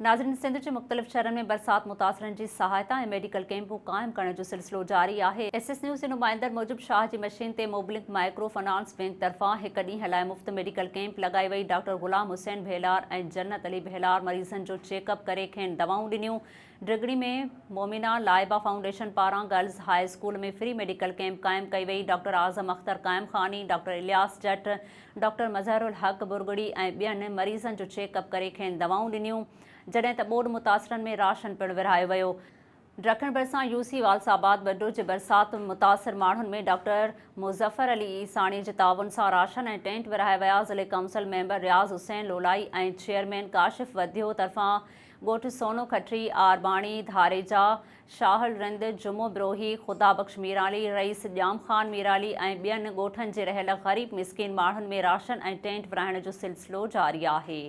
ناظرين سنڌ جي مختلف شهرن ۾ برسات متاثرن جي سهائتا ۽ ميڊيڪل ڪئمپون قائم ڪرڻ جو سلسلو جاري آهي. ايس ايس نيوز جي نمائندن موجب شاهه جي مشين تي موبلنڪ مائيڪرو فنانس بئنڪ طرفان هڪ ڏينهن لاء مفت ميڊيڪل ڪئمپ لڳائي وئي، ڊاڪٽر غلام حسين ڀيلار ۽ جنت علي ڀيلار مريضن جو چيڪ اپ ڪري کين دوائون ڏنيون. ڊگهڙي ۾ مومنه لائبه فائونڊيشن پاران girls high school ۾ free medical camp قائم ڪئي وئي، doctor Azam Akhtar Qaimkhani, doctor Ilyas Jat, doctor Mazhar ul Haq Bhurgri ۽ ٻين مريضن جو چيڪ اپ ڪري کين دوائون ڏنيون، جڏهن ته ٻوڏ متاثرن ۾ راشن پڻ ورهايو ويو. ڊکڻ ڀرسان يو سي والس آباد ٻڊو جي برسات متاثر ماڻهن ۾ ڊاڪٽر مظفر علي عيساڻي جي تعاون سان راشن ۽ ٽينٽ ورهايا ويا، ضلعي council member Riaz Hussain Lolai ۽ chairman Kashif Wadhio طرفان ڳوٺ سونو کٽري، آرباڻي، ڌاريجا، شاهل رند، جمعو بروهي، خدا بخش ميرالي، رئيس ڄام خان ميرالي ۽ ٻين ڳوٺن جي رهيل غريب مسڪين ماڻهن ۾ راشن ۽ ٽينٽ ورهائڻ جو سلسلو جاري آهي.